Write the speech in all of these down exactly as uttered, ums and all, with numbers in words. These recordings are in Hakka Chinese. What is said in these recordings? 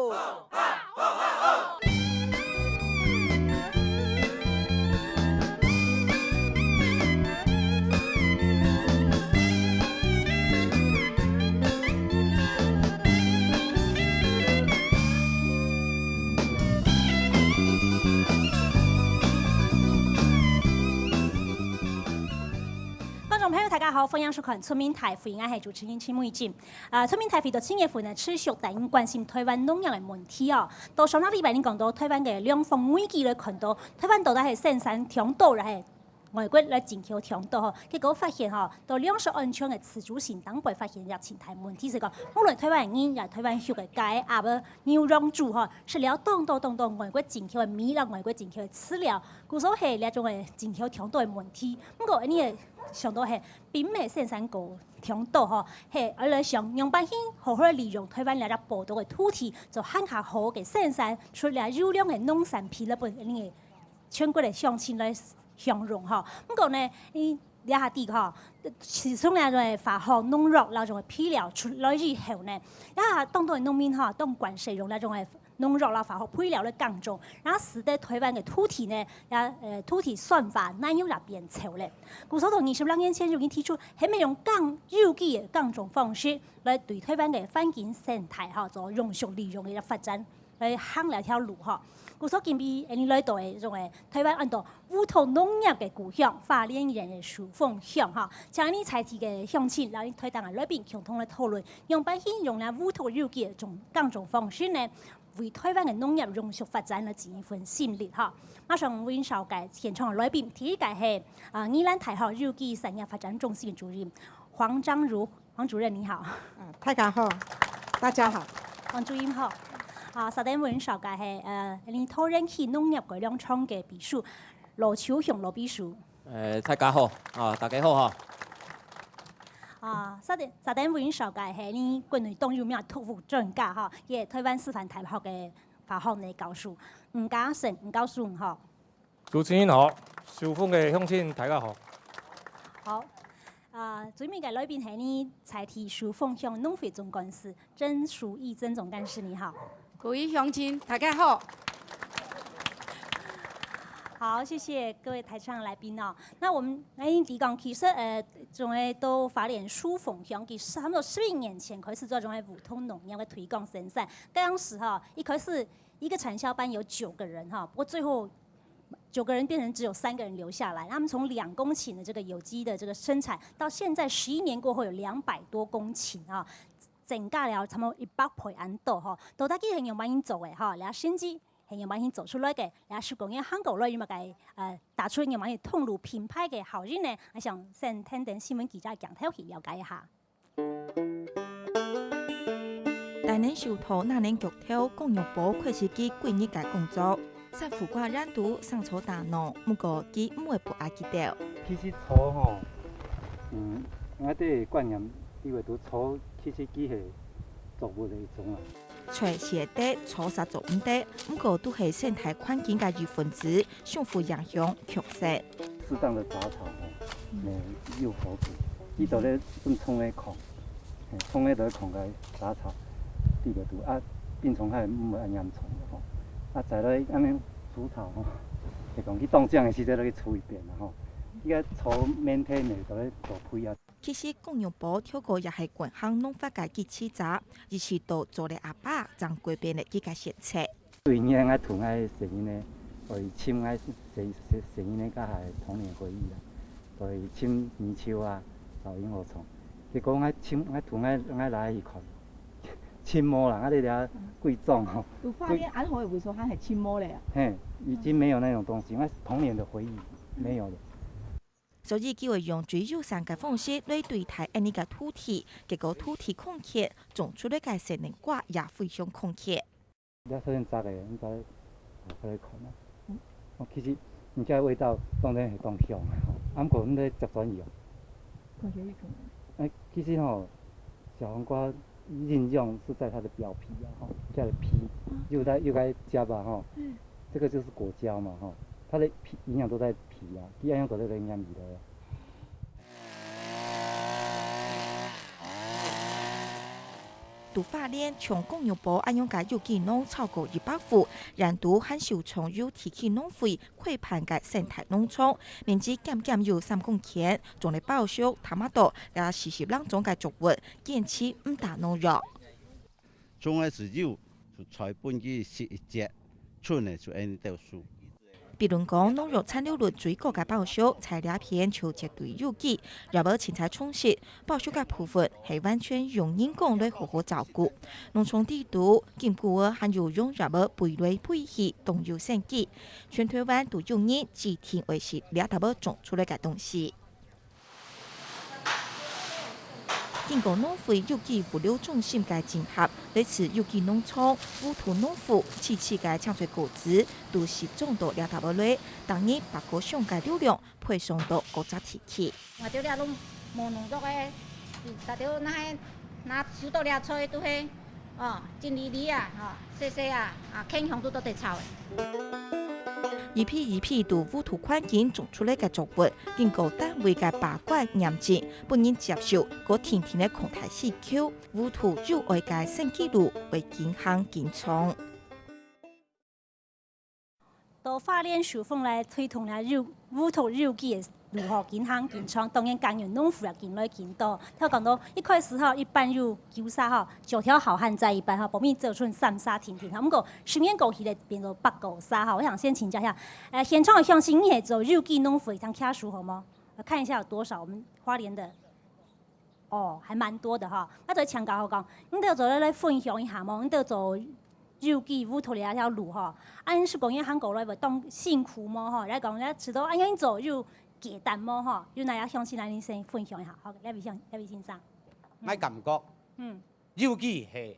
觀眾朋友，大家好，歡迎收看《出名大會》，𠊎係主持人陳美靜。啊，《出名大會》到七月份呢，持續帶你關心臺灣農業个問題哦。到上個禮拜，你講到臺灣个糧荒危機來看到，臺灣到底係生產忒多，還係外國來進口忒多吼？結果發現吼，到糧食安全个自主性頂背發現一個重大問題，係講，無論臺灣人也臺灣畜个雞、鴨、牛、羊、豬吼，食了當多當多外國進口个米啦，外國進口个飼料， 故所係這種个進口忒多个問題。毋過，𠊎想到係，並毋係生產過忒多吼，係愛來想仰般去好好利用臺灣這隻寶島个土地，做還較好个生產，出這優良个農產品來分𠊎全國个鄉親來享用吼。毋過呢，你這下知吼，自從這種个化學農藥、這種个肥料出來以後呢，這下當多个農民吼，當慣勢用這種个 農藥啦、化學肥料來耕種，然後使得臺灣个土地呢，也，呃，土地酸化、泥油也變臭了。故所到二十六年前就已經提出，係毋係用更有機个耕種方式來對臺灣个環境生態吼，做永續利用个發展，來行這條路吼。故所今晡日𠊎來到个這種个臺灣安到 烏土農業个故鄉，花蓮縣个壽豐鄉吼，請𠊎在地个鄉親，摎臺頂个來賓共同來討論，仰般去用這烏土有機个種耕種方式呢，為臺灣个農業永續發展來盡一份心力吼。馬上為你紹介現場个來賓，第一個係，啊，宜蘭大學有機產業發展中心个主任黃章如 黃主任你好。啊，大家好，大家好。黃主任好。啊，沙丁文紹介係，呃，𠊎桃園區農業改良場个秘書，羅秋雄羅秘書。呃，大家好，啊，大家好哈。啊，沙丁，沙丁文紹介係𠊎國內當有名个毒物專家哈，也臺灣師範大學个化學个教授，吳家成吳教授好。 主持人好，壽豐个鄉親大家好。好，啊，最尾个來賓係𠊎在地壽豐鄉農會總幹事曾淑意曾總幹事，你好。各位鄉親大家好。好，謝謝各位台上來賓哦。那我們來講，其實，呃，總係到花蓮壽豐鄉，其實差不多十一年前開始做總係烏土農業个推廣生產。當時哈，一開始一個產銷班有九個人哈，不過最後 九個人變成只有三個人留下來。他們從兩公頃的這個有機的這個生產，到現在十一年過後有兩百多公頃啊，增加了差不多一百倍恁多吼。到底佢係仰般去做个吼，這成績係仰般去做出來个，這十公里行過來有麼个，呃，打出仰般个通路品牌个效應呢？𠊎想先聽聽新聞記者鏡頭去了解一下。 大年收稻，那年腳頭，公羊婆開始佢歸日个工作。山苦瓜園肚生草打農，毋過佢毋會放下佢兜。其實草吼，嗯，𠊎兜觀念以為都草其實佢係作物个一種啊。菜食得，草煞做毋得，毋過都係生態環境个一份子， 相互影響，共生。適當的雜草吼，嗯。欸，有好處。佢就咧用蔥个空，嘿，蔥个就空个雜草，地个肚啊，病蟲害毋會恁嚴重的吼。啊，再來恁樣除草吼，係講佢當靚个時節，就去除一遍啦吼。佢个草免忒呢，就咧做肥啊。其實公羊婆頭過也係慣行農法个支持者，一直到做了阿爸，正改變了佢个選擇。 對，𠊎同𠊎細人仔，會尋𠊎細，細，細人仔个童年回憶啦，會尋泥鰍啊，找螢火蟲。結果𠊎尋，𠊎同𠊎，𠊎倈仔去看，尋無啦，𠊎這兜歸莊吼。有發現恁好个，為什麼還係尋無咧啊？嘿，已經沒有那種東西，𠊎童年的回憶沒有了。所以佢會用最友善个方式來對待恁呢个土地，結果土地空缺，種出來个生年瓜也非常空缺。 這首先摘个，你再拿出來看啊。嗯。哦，其實你這味道當然係當香个吼，啊，毋過你得接轉去哦。看起來香。哎，其實吼，小黃瓜營養是在它的表皮啊，吼，這個皮，啊。又在，又該夾啊，吼。嗯。這個就是果膠嘛，吼，它的皮，營養都在皮啊，佢營養都在營養裡頭啊。在花蓮像公園埔恁樣个有機農超過一百戶，印度還收藏有地區農會規範个生態農場，面積減減有三公頃，種了包粟、tomato摎四十零種个作物，堅持毋打農藥。種个時節就栽分佢十一節，賰个就恁兜收。 比論講，農藥殘留率最高个包粟，在這片就絕對有機，也無凊彩沖洗。包粟个部分係完全用人工來好好照顧。農場底肚，金菇仔還有用這个肥來肥去，當有生機。全台灣都有人指定愛食這兜仔種出來个東西。 經過農會有機物流中心个整合，這次有機農場、烏土農夫、自家个青菜果子，都集中到這搭仔來，逐日百過箱个流量配送到各隻地區。𠊎兜這攏無農藥个，大家若係若收到這菜都係 哦，真利利啊，吼，細細啊，啊，健康都做得炒个。一批一批都烏土環境種出來个作物，經過單位个把關驗證，分人接受，過定定个控制需求，烏土有愛个生機路，愛緊行緊衝。 到花蓮壽豐來推動了有，烏土有機个路吼，緊行緊衝，當然耕耘農夫也緊來緊多。頭講到一開始吼，一般有九儕吼，九條好漢在一般吼，後面走出三儕定定吼。毋過十年過去了，變做百過儕吼。𠊎想先請教一下，呃，現場个鄉親，你係做有機農夫个一項家屬好無？我看一下有多少，我們花蓮的 哦，還蠻多的吼。啊，再請教好講，你兜做來分享一下無？你兜做有機烏土這條路吼，啊，你係講你行過來會當辛苦無吼？來講，你知道恁樣做有簡單無吼？有哪樣鄉親來，你先分享一下，好，這位先，這位先生。𠊎感覺，嗯，有機係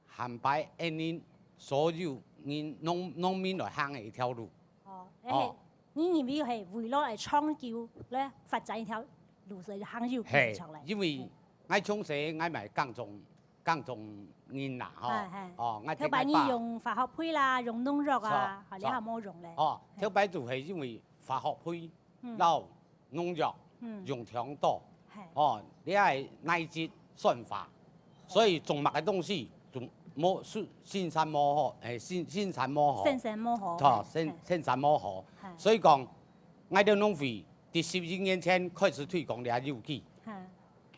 涵蓋𠊎等所有人農，農民來行个一條路。哦，哦。欸，你認為係為了愛長久來發展一條路，所以行有機係出來。係，因為𠊎從細𠊎乜耕種，耕種人啦，吼。係，係。哦，𠊎頭擺你用化學肥啦，用農藥啊，著，吼，這下無用咧。哦，係。頭擺就係因為化學肥，嗯。摎 農藥，嗯，用忒多，係。哦，這係耐質酸化，所以種麼个東西就無，生，生產無好，欸，生，生產無好。生產無好，著，係，生，係。生產無好。係。所以講，𠊎兜農會在十一年前開始推廣這有機，係。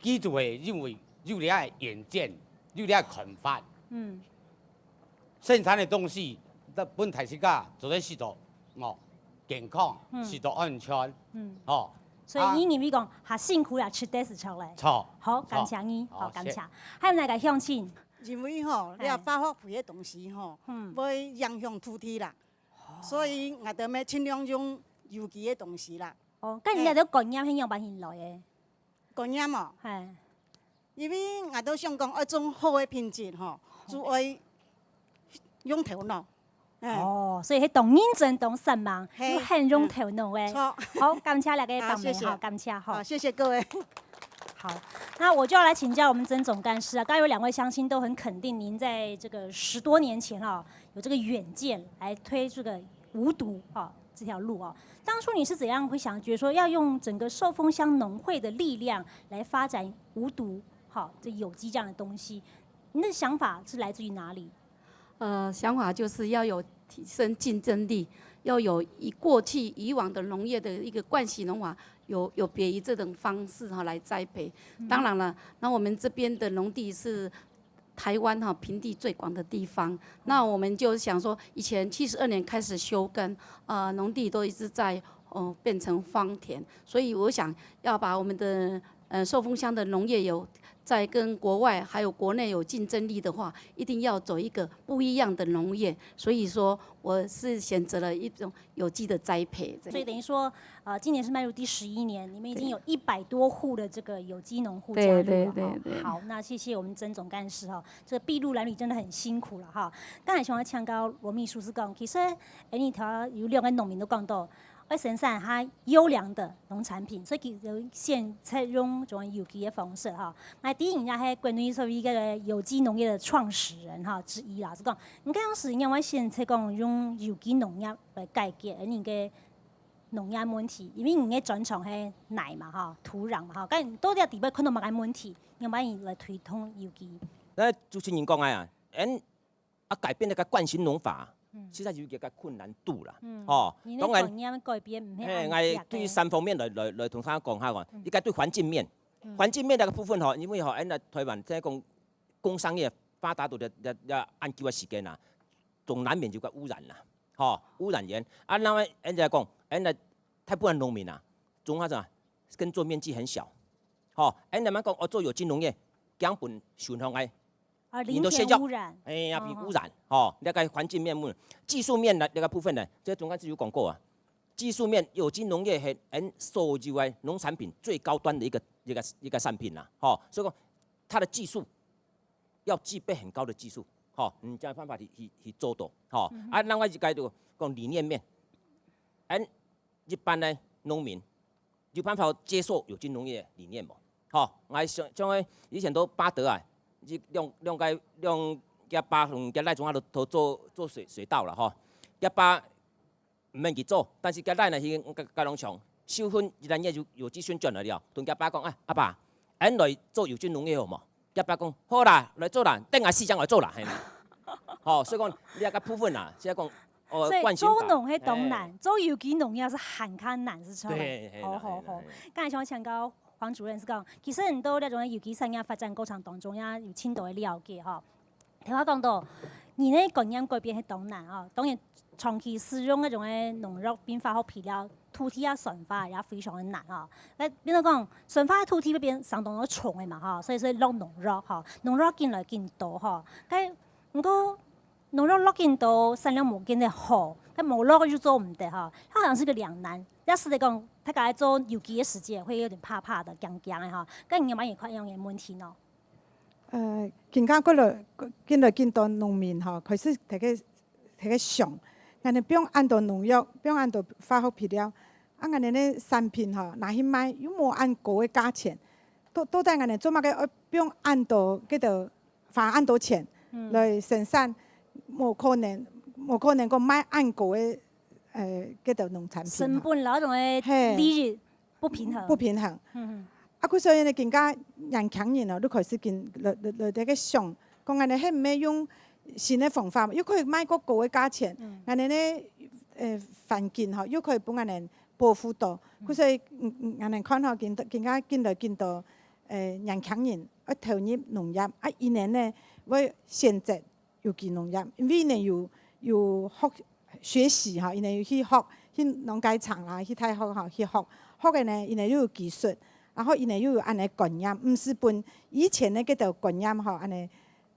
佢就係因為有這个遠見，有這个看法。嗯。 生產个東西，分大自家做得食到，哦，健康，嗯。食到安全，嗯。哦。所以你認為講，啊，較辛苦也值得食出來。著，好，著。感謝你，好，好，感謝。謝。還有哪个鄉親？因為吼，係。這化學肥个東西吼，嗯。會影響土地啦，哦。所以𠊎兜乜盡量用有機个東西啦。哦，該你兜觀念係仰般形來个？ 觀念哦。係。因為𠊎兜想講愛種好个品質吼，就愛用頭腦。欸。哦，所以係當認真、當煞猛，係。又很用頭腦欸。嗯，著。好，感謝兩个幫忙，好，謝謝。好，感謝，好。好，謝謝各位。好，那我就要來請教我們曾總幹事啊，剛剛有兩位鄉親都很肯定您在這個十多年前哦， 有這個遠見來推這個無毒哈，這條路哦。當初你是怎樣會想覺得說要用整個壽豐鄉農會的力量來發展無毒哈，這有機這樣的東西？你的想法是來自於哪裡？呃，想法就是要有提升競爭力，要有以過去以往的農業的一個慣行農法，有，有別於這種方式哈來栽培。嗯。當然了，那我們這邊的農地是 台灣哈，平地最廣的地方。那我們就想說，以前七十二年開始休耕，呃，農地都一直在，呃，變成荒田，所以我想要把我們的，呃，壽豐鄉的農業有在跟國外還有國內有競爭力的話，一定要走一個不一樣的農業。所以說，我是選擇了一種 有機的栽培，這樣。所以等於說，呃，今年是邁入第十一年，你們已經有一百多戶的這個有機農戶加入了哈。對，對，對，對。好，那謝謝我們曾總幹事哈，這個篳路藍縷真的很辛苦了哈。剛才想要請教羅秘書是講，其實，欸，你頭有兩個農民都講到，愛生產它優良的農產品，所以其實選擇用這種有機的方式哈。那第一，人家係國內所謂一個有機農業的創始人哈之一啦，是講，你剛開始仰會選擇講用有機農業 來解決恁樣个農業問題，因為你个專長係泥嘛吼，土壤嘛吼，該你到底底背看到麼个問題，你愛來推動有機？該主持人講个啊，嗯，啊改變該个慣行農法，其實有一個困難度啦，吼，當然，你个觀念改變毋係嘿，恁快个。𠊎對三方面來來來同大家講下吼，一個對環境面，環境面該个部分吼，因為吼，𠊎等台灣這講工商業發達到這這這恁久个時間啊，總難免有個污染啦，吼，污染源啊，那麼𠊎等講，𠊎等大部分農民啊，種下啥，耕作面積很小，吼，𠊎等慢慢講，哦，做有機農業，根本循環个。 啊，零田污染。哎呀，比污染，吼，該个環境面、技術面个該个部分呢，這中間就有講過啊。技術面，有機農業係𠊎等所有个農產品最高端个一個一個一個產品啦，吼，所以講，它的技術要具備很高的技術，吼，你才有辦法去去去做到，吼。啊，另外一個就講理念面，𠊎等一般个農民 有辦法接受有機農業理念無？吼，𠊎想像个以前都巴德啊，一兩兩个兩厥爸同厥倈總下都都做做水水稻啦吼，厥爸毋免去做，但是厥倈呢去佮佮農場，收分一單也有有機選轉來了，同厥爸講啊，阿爸，𠊎來做有機農業好無？ 厥爸講，好啦，來做啦，等下時間來做啦，嘿啦。吼，所以講，你這个部分啦，係講，哦，所以慣性化。做農係當難，嘿。做有機農業係還較難，係毋係？對，嘿啦，好好好。嘿啦，嘿啦。剛才想請教黃主任係講，其實你對這種有機產業發展過程當中，也有盡多个了解吼。頭下講到，你个觀念改變係當難哦，當然 長期使用該種个農藥並化學肥料，土地啊酸化也非常个難吼。該變做講，酸化个土地會變相當个重个嘛吼，所以所以落農藥吼，農藥緊來緊多吼。該毋過農藥落緊多，產量無見得好，該無落又做毋得吼，它好像是個兩難。假使來講，大家在做有機个時節，會有點怕怕的、驚驚个吼。該你有無看樣个問題呢？呃，今下過來，緊來緊多農民吼，開始大家 大家想，𠊎等放恁多農藥，放恁多化學肥料，啊，𠊎等个產品吼，拿去賣又無恁高个價錢，到到底𠊎等做麼个愛放恁多，該个花恁多錢來生產，無可能，無可能講賣恁高个，呃，該个農產品吼。成本摎該種个嘿。利益 不平衡。不平衡。嗯哼。啊，故所以呢，今下年輕人哦，就開始緊來來來在該想，講恁呢係毋係用新个方法，又可以賣較高个價錢，嗯。恁呢呢，呃，環境吼，又可以分恁呢保護到。嗯。故所以，嗯嗯，𠊎等看吼，今今下緊來緊多，呃，年輕人愛投入農業，啊，佢等呢會選擇 有機農業，因為呢有有學學習吼，佢等有去學，去農改場啦，去大學吼去學，學个呢，佢等又有技術，然後佢等又有恁呢觀念，毋使分以前个該兜觀念吼，恁呢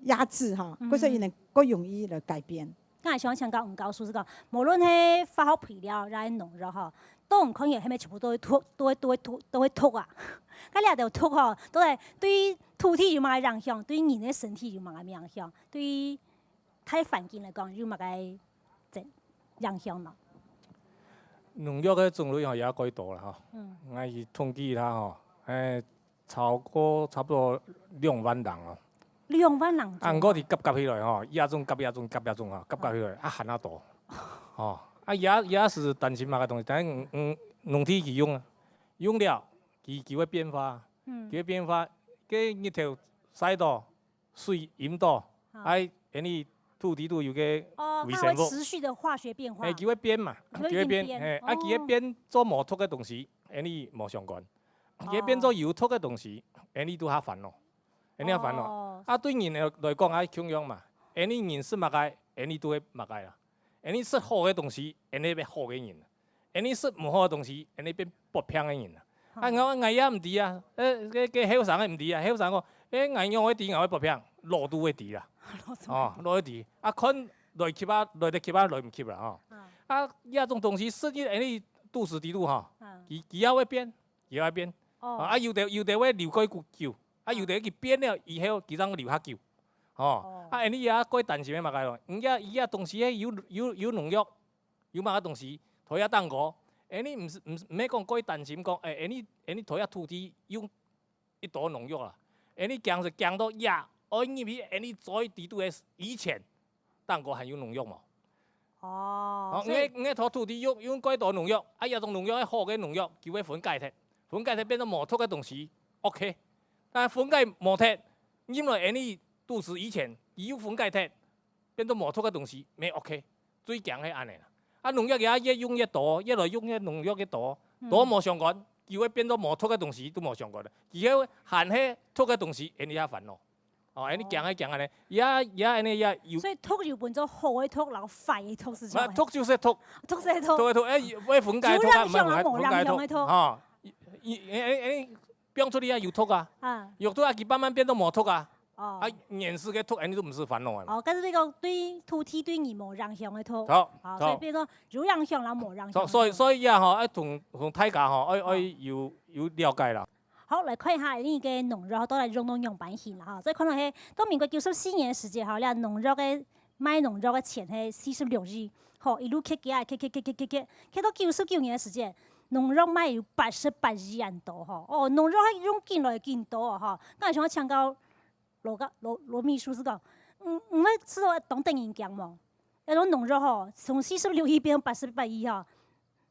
壓制吼，嗯。故所佢等較容易來改變。剛才想請教吳教授係講，無論係化學肥料，抑係農藥吼，都毋可以，係毋係全部都會毒，都會都會毒，都會毒啊？該這兜毒吼，都會對土地有麼个影響？對人个身體有麼个影響？對 大環境來講，有麼个這影響無？農藥个種類吼也蓋多啦吼。嗯。𠊎去統計一下吼，欸，超過差不多兩萬零哦。兩萬零種啊？啊，毋過佢合合起來吼，這種合這種，合這種吼，合合起來，啊，還較多。吼，啊，也也係擔心麼个東西，但是，嗯，嗯，農地去用啊，用了，佢佢會變化，嗯。佢會變化，該日頭曬到， 水淹到，啊。愛恁呢土地肚有个哦，微生物。它會持續的化學變化。嘿，佢會變嘛，佢會佢會變，變，嘿，啊，哦。佢會變做無毒个東西，恁呢無相關。佢會變做有毒个東西，恁呢就較煩惱，恁呢較煩惱。哦。啊，對人來來講，啊，共樣嘛，恁呢人食麼个，恁呢就會麼个啦。恁呢食好个東西，恁呢變好个人。 恁呢食毋好个東西，恁呢變發病个人啊。啊，𠊎𠊎也毋知啊，呃，該該後生个毋知啊，後生講，欸，𠊎仰會知𠊎會發病，老就會知啦。老就會知。哦，老會知。啊，看來及啊，來得及啊，來毋及啦，吼。啊。啊，這種東西食入恁呢肚屎底肚吼，啊。佢佢也會變，佢也會變。哦。啊，有个有个會留較久，啊，有个佢變了以後，佢正留較久。吼。哦。啊，恁呢也較擔心个嘛，該咯，人家佢這東西有有有農藥， 有麼个東西，塗下頂高，恁呢毋係毋毋係講過擔心講，欸，恁呢恁呢塗下土地用一多農藥啦，恁呢驚係驚到呀，愛入去恁呢最底肚个以前，頂高還有農藥無？哦，哦，所以毋係毋係塗土地用用過多農藥，啊，這種農藥係好个農藥，佢會分解忒，分解忒變做無毒个東西，OK。但分解無忒，入來恁呢肚屎以前，佢有分解忒，變做無毒个東西，乜OK。最驚係恁呢啦。啊，農藥也越用越多，越來用越農藥越多，嗯。都無相干，佢會變做無毒个東西都無相干了。佢个還係毒个東西，恁呢也煩惱。哦，恁呢驚係驚恁呢，也，也恁呢也有。所以毒有分做好个毒，然後壞个毒是啥？啊，毒就是毒。毒是毒。毒个毒，哎，會分解毒啊，有影響啊，無影響个毒。哈，一，一，哎，哎，哎，放出去啊，有毒啊。啊。有毒啊，佢慢慢變到無毒啊。哦。啊，原始个毒，恁呢都毋使煩惱啊。哦，但是你講對土地對人無影響个毒。好，好，好。所以變做有影響，然後無影響个毒。所以，所以啊，吼，愛同，同大家吼，愛，好。愛有，有了解啦。 好，來看一下這個農藥到底用到仰般形啦哈。所以看到係到民國九十四年个時節哈，這農藥个，賣農藥个錢係四十六億，吼，一路跌跌啊，跌跌跌跌跌跌，跌到九十九年个時節，農藥賣有八十八億恁多吼。哦，農藥還用緊來緊多哦吼。該想要請教羅教，羅，羅秘書係講，嗯，毋會試著當得人驚無？該種農藥吼，從四十六億變八十八億吼，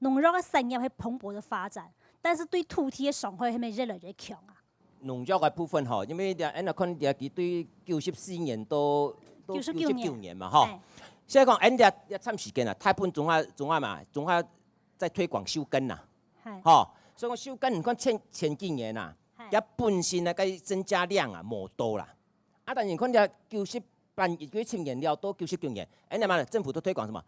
農藥个產業係蓬勃个發展，但是對土地个傷害係毋係越來越強啊？農藥个部分吼，因為這，恁樣看這佢對九十四年到，到九十九年。九十九年嘛吼。哎。所以講，恁這，這長時間啊，大部分總下，總下嘛，總下在推廣休耕啦。嗨。吼，所以講休耕，你看前，前幾年啊，嗨。這本身啊，該增加量啊，無多啦。啊，但是你看這九十八，九十年了到九十九年，恁樣嘛，政府都推廣什麼？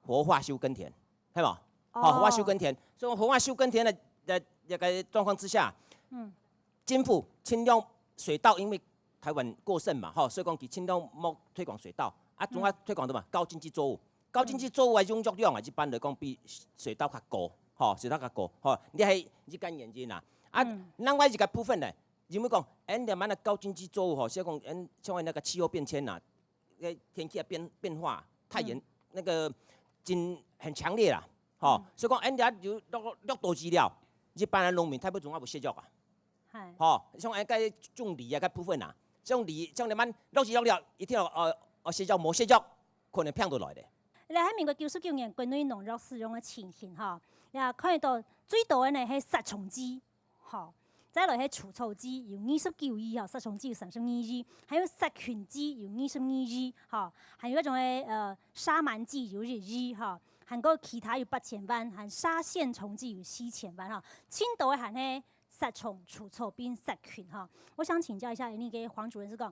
活化休耕田，係無？哦。吼，活化休耕田，所以活化休耕田个，个，這個狀況之下，嗯。政府盡量水稻，因為台灣過剩嘛，吼，所以講佢盡量莫推廣水稻，啊，嗯。總下推廣什麼？高經濟作物，高經濟作物个用藥量啊，一般來講比水稻較高，吼，水稻較高，吼，這係一個原因啊。啊，嗯。另外一個部分呢，因為講，恁這滿个高經濟作物吼，係講，恁像那個氣候變遷啊， 个天氣个變，變化，太炎，嗯。那個真，很強烈啦，吼。嗯。所以講，恁樣有落，落大雨了，一般个農民大部分總下有食藥啊。嗨。吼，像恁个種梨啊，該部分啊，種梨，像你們落雨落了，一定要，呃，呃，食藥，無食藥，可能病都來咧。來，在民國九十九年國內農藥使用个情形吼，也看得到最多个呢係殺蟲劑。 吼，再來係除草劑有二十九億吼，殺蟲劑有三十二億，還有殺菌劑有二十二億，吼，還有該種个，呃，殺蟎劑有一億，吼，還過其他有八千萬，還殺線蟲劑有四千萬，吼，盡多个還係殺蟲、除草並殺菌，吼。我想請教一下，那個黃主任係講，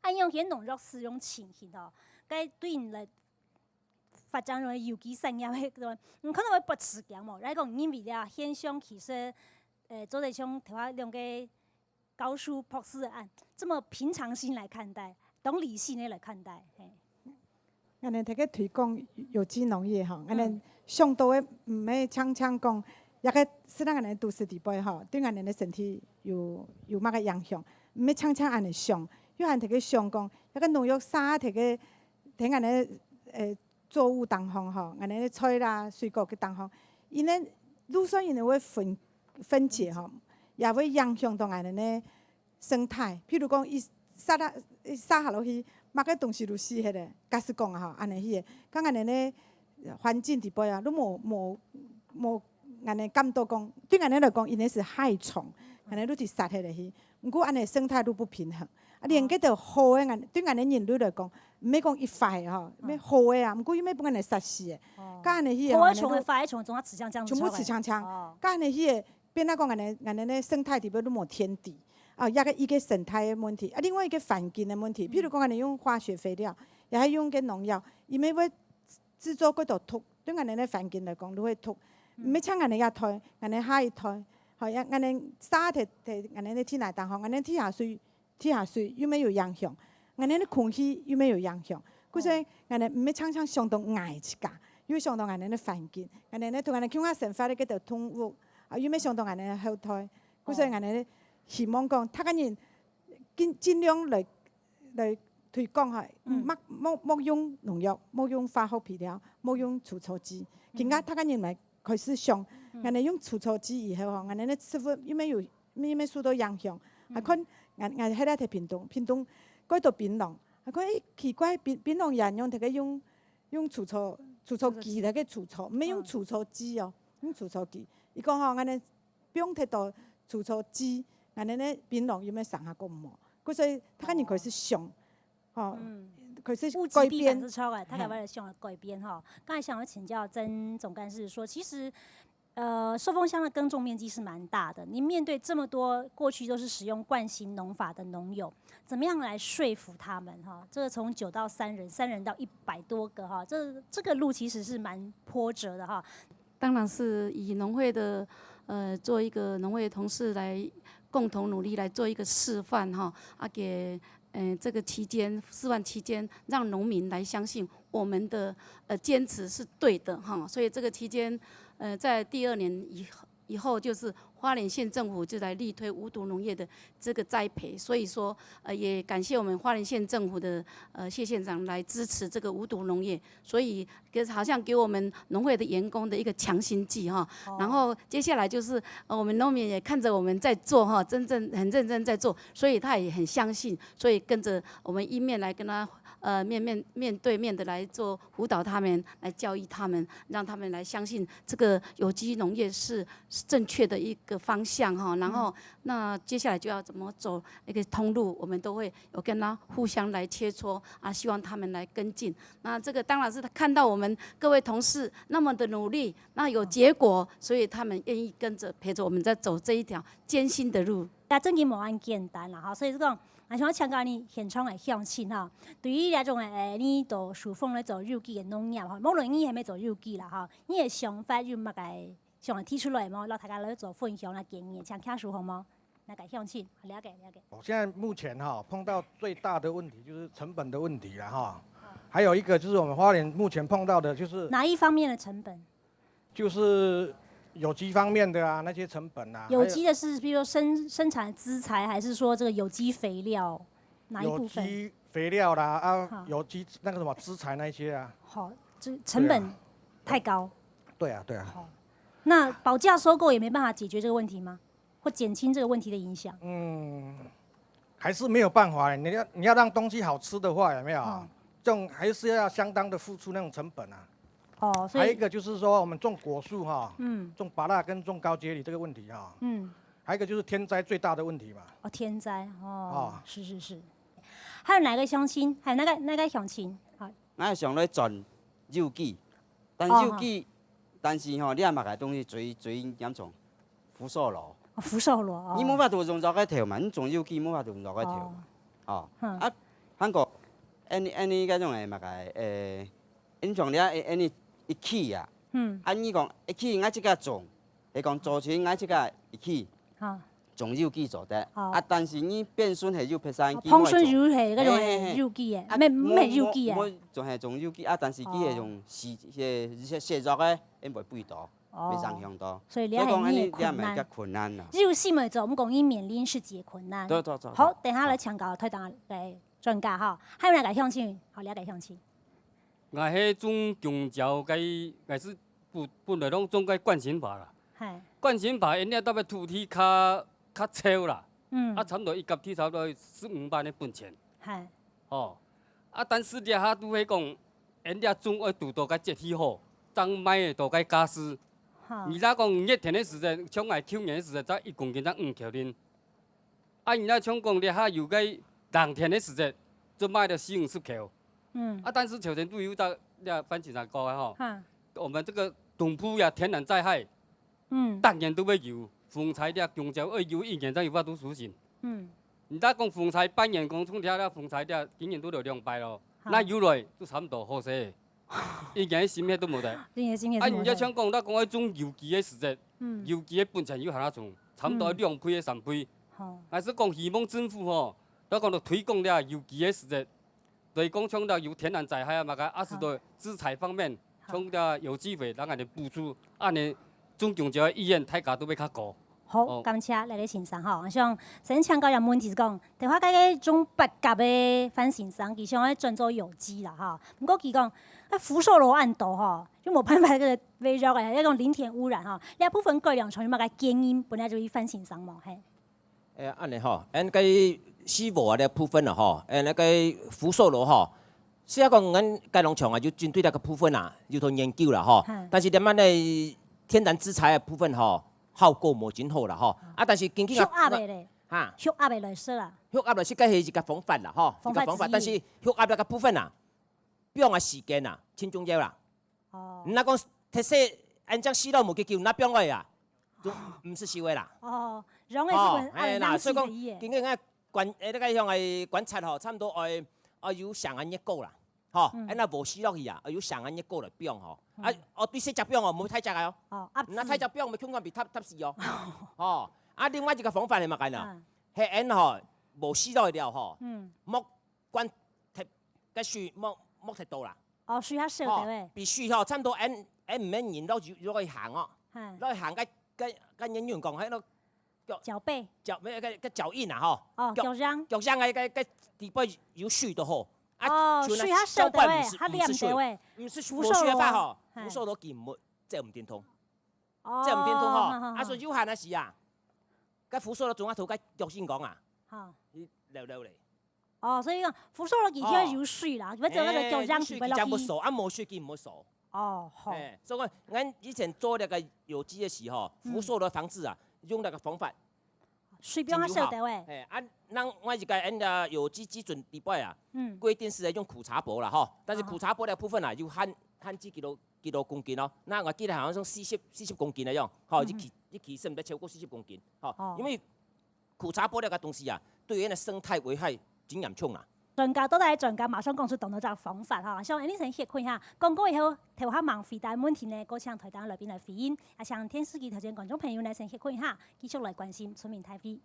恁樣个農藥使用情形吼，該對你來 發展成有機產業个，你可能會不時驚無？來講，因為這現象其實，呃，做得像頭下兩個教授、博士恁，這麼平常心來看待，當理性个來看待，嘿。𠊎等大家推廣有機農業吼，𠊎等嗯。想到个毋係常常講，這個係咱𠊎等都市地背吼，對𠊎等个身體有，有麼个影響，毋係常常恁樣想，又還大家想講，這個農藥殺大家，在𠊎等个，呃， 作物當中吼，𠊎等个菜啦、水果个當中，因為路上因為會分，分解吼，也會影響到𠊎等个生態。譬如講，佢殺啊，佢殺下落去，麼个東西都死忒咧。假使講啊吼，恁樣去个，該𠊎等个環境底背啊，都無，無，無，𠊎等感到講，對𠊎等來講，因為係害蟲，𠊎等都去殺忒落去。 毋過恁樣生態都不平衡。啊，連該兜好个，𠊎，對𠊎等人類來講，毋係講佢壞吼，嗯。毋係好个啊，毋過又毋係分𠊎等殺死个。哦。該恁樣去个，好个蟲个、𠊎等都壞个蟲，總下死淨淨，全部死淨淨。哦。該恁樣去个，變到講𠊎等，𠊎等个生態底背都無天敵。啊，一個，一個生態个問題，啊，另外一個環境个問題，嗯。譬如講𠊎等用化學肥料，也係用个農藥，因為會 製造幾多毒，對𠊎等个環境來講，都會毒。嗯。毋係淨𠊎等這代，𠊎等下一代，吼，也𠊎等沙忒，忒，𠊎等个地泥當中，𠊎等地下水，地下水又乜有影響，𠊎等个空氣又乜有影響。故所以哦。𠊎等毋係淨淨想到𠊎自家，又想到𠊎等个環境，𠊎等个同𠊎等共下生活个該兜動物，啊，又乜想到𠊎等个後代。故所以哦。𠊎等希望講，大家人盡，盡量來 來推廣吼，嗯。莫，莫，莫用農藥，莫用化學肥料，莫用除草劑。嗯。今下大家人來開始想，嗯。𠊎等用除草劑以後吼，𠊎等个植物又乜有，又乜受到影響。嗯。還看，𠊎，𠊎係在屏東，屏東蓋多檳榔，還看，誒，奇怪，檳，檳榔也用這個用，用除草，除草劑來去除草，毋係用除草劑哦，嗯。用除草劑。佢講吼，𠊎等 放忒多除草劑，𠊎等个檳榔又乜生下過無？故所以大家人開始想，哦。哦，嗯，可是物极必反之，改變。超啊，他改變了想要改變哈。刚才想要请教曾总干事说，其实，呃，寿丰乡的耕种面积是蛮大的，您面对这么多过去都是使用惯行农法的农友，怎么样来说服他们哈？这个从九到三人，三人到一百多个哈，这这个路其实是蛮波折的哈。当然是以农会的，呃，做一个农会同事来共同努力来做一个示范哈，啊，给，呃，这个期间，示范期间，让农民来相信我们的，呃，坚持是对的哈。所以这个期间，呃，在第二年以后，以后就是花莲县政府就来力推无毒农业的这个栽培，所以说，呃，也感谢我们花莲县政府的，呃，谢县长来支持这个无毒农业，所以给，好像给我们农会的员工的一个强心剂哈。哦。然后接下来就是，呃，我们农民也看着我们在做哈，真正很认真在做，所以他也很相信，所以跟着我们一面来跟他，呃，面面面对面的来做辅导他们，来教育他们，让他们来相信这个有机农业是正确的一个方向哈。然后，嗯。那接下来就要怎么走一个通路，我们都会有跟他互相来切磋啊，希望他们来跟进。那这个当然是他看到我们各位同事那么的努力，那有结果，所以他们愿意跟着陪着我们在走这一条艰辛的路。啊，正經無恁簡單啦，吼，所以講，啊，想要請教你現場的鄉親吼，對於這種誒，你到壽豐來做有機的農業吼，無論你係毋係做有機啦吼，你的想法有麼个想要提出來無？摎大家來做分享啦建議，請教授好無？那个鄉親，了解了解。我现在目前哈碰到最大的问题就是成本的问题了哈，还有一个就是我们花莲目前碰到的就是哪一方面的成本？就是有机方面的啊，那些成本啊，有机的是，比如说生生产资材，还是说这个有机肥料哪一部分？有机肥料啦，啊，好，有机那个什么资材那些啊。好，这成本太高。对啊，对啊。好，那保价收购也没办法解决这个问题吗？或减轻这个问题的影响？嗯，还是没有办法欸。你要你要让东西好吃的话，有没有？嗯。这种还是要相当的付出那种成本啊。哦，所以还有一个就是说，我们种果树哈，嗯，种芭乐跟种高阶梨这个问题哈，嗯，还有一个就是天灾最大的问题嘛。哦，天灾哦，哦，是是是。还有哪个乡亲？还有哪个哪个乡亲？好，我想来转有机，但有机，哦，但是吼，你也嘛个东西最最严重，福寿螺。哦，福寿螺，哦。你无法度用肉个头嘛，你种有机无法度用肉个头嘛。哦，嗯，啊，韩国，恁恁该种个嘛个，诶，恁种了，恁一起啊，嗯，啊，你讲一起，我自家种，系讲做成我自家一起，哈，种有机做得。哦，啊，但是你变成系有别山，哦，变成有系那种有机个，啊，没没有机个，我种系种有机啊，但是佢系用洗洗洗肉个，因为味道。 哦，袂影响到。所以你所以讲，恁呢你也蛮困难啦。有心来做，毋过你面临实际个困难。对对对对。好，等下来请教台东个专家哈，还有哪个乡亲？好，了解乡亲。𠊎係种弓蕉个，𠊎是本本来拢种个惯性法啦。嘿。惯性法，因为特别土地较较潮啦，嗯，啊，差不多一甲地差不多十五万个本钱。嘿。哦，啊，但是這下都係讲， 因這種愛堵到个節氣好，正賣得到个價數。哈。你若講熱天个時節，像𠊎舊年个時節，才一公斤才五箍銀。啊，你若像講這下有个冷天个時節，就賣到四五十箍。嗯。啊，但是頭先都有在這番茄上講个吼，哈，我們這個東部呀，天然災害， 嗯，逐年都會有，風災了弓蕉愛有一年正有法度收成。嗯。你若講風災半年講，像這了風災了，今年都有兩擺咯，哈，那有來都差不多好勢，一年个心血都無得。一年个心血都無得。啊，你若像講，若講愛種有機个時節，嗯，有機个本錢又還較重，差不多兩倍个三倍。好。還係講希望政府吼，若講到推廣了有機个時節， 對，講像到有天然災害啊，嘛个，啊，係對資材方面，好，像到有機會，人家來補助，恁呢種弓蕉个意願，大家都會較高。好，哦，感謝這個先生吼。像先請教个問題係講，頭下該個種八甲个范先生，佢想要轉做有機啦吼。毋過佢講，啊，福壽螺恁多吼，又無辦法个微弱个，要講零田污染吼。這部分改良場有麼个建議，本來就係范先生無？嘿。 誒，恁呢吼，恁該四無啊，這部分啊吼，誒，該个福壽螺吼，雖然講咱該農場啊，有針對這個部分啊，有做研究啦吼，嗯，但是咱个天然資材个部分吼，效果無真好啦吼。嗯。啊，但是根據啊，俗壓个咧。哈，血壓个來說啦。血壓來說，該係一個方法啦，吼，方法之一。一個方法，但是血壓該個部分啊，放个時間啊，盡重要啦。哦。你若講忒細，恁樣死了無幾久，那放落啊，就毋使修个啦。哦，容易係哦，會，啊，嘿啦，所以講，人死个意思。今日个觀，誒，那個像个觀察吼，差不多愛，愛有上个月高啦。 吼，嗯。恁樣無死落去啊，愛有上个月高來放吼。嗯。啊，哦，對細隻放哦，毋好大隻个哦。哦，壓死。那大隻放，會共款被踏，踏死哦。吼，啊，另外一個方法係麼个呢？嗯。係恁吼，無死落去了吼，嗯。莫灌忒，該水莫，莫忒多啦。哦，水較少吼，對不對？比水吼，差不多恁，恁毋免人落去，落去行哦。嗯。落去行，該，該，該人用講，該个腳，腳背。腳，毋係，該，該腳印啊，吼。哦，腳，腳印。腳印个，該，該底背有水就好。 啊，哦，像該水較少个喂，相關毋係，較黏个喂。毋係水，毋係，無水个話吼，嘿。扶手落去毋會，走毋振動。哦，走毋振動吼，好，好，好。啊，所以有限个時啊，該扶手落中啊，頭該腳印講啊，好。你溜溜咧。哦，所以講扶手落去哦。愛有水啦，愛做該个腳印，哎，有水佢才會落去。無手，啊，無水佢毋會手。哦，好。哎，所以講，咱以前做那個有機个時候，嗯。扶手落防治啊，用那個方法。 水放較少个喂。真有效。嘿，啊，另外一個，俺个有機基準底背啊，嗯。規定係愛用苦茶粕啦，吼。但是苦茶粕个部分啊，哦。有限，限制幾多，幾多公斤哦。那我記得好像是四十，四十公斤个樣，吼，嗯哼。一期，一期係毋得超過四十公斤，吼。哦。因為苦茶粕這個東西啊，對人个生態危害真嚴重啦。 專家，到底專家馬上講出當多隻方法哈，像恁樣先歇睏一下，廣告以後，頭下吂回答問題呢，過請台頂來賓來回應，也請電視機頭前觀眾朋友呢先歇睏一下，繼續來關心村民大會。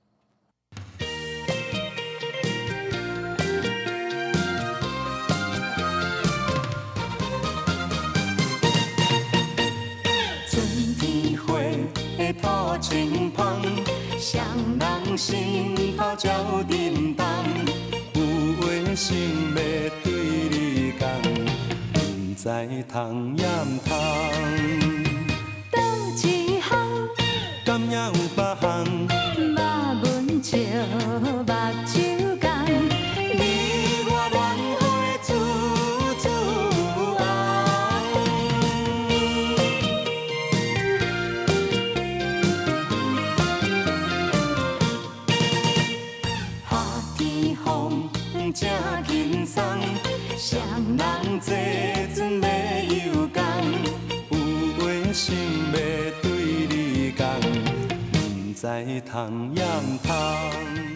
春天花，土清芳，雙人心頭照叮噹。有話想欲對你講，毋知通抑毋通。佗一項？敢也有別項？莫問笑，目睭 你我戀愛處處紅。夏天風正輕鬆，雙人坐船欲遊江。有話想欲對你講，毋知通抑毋通。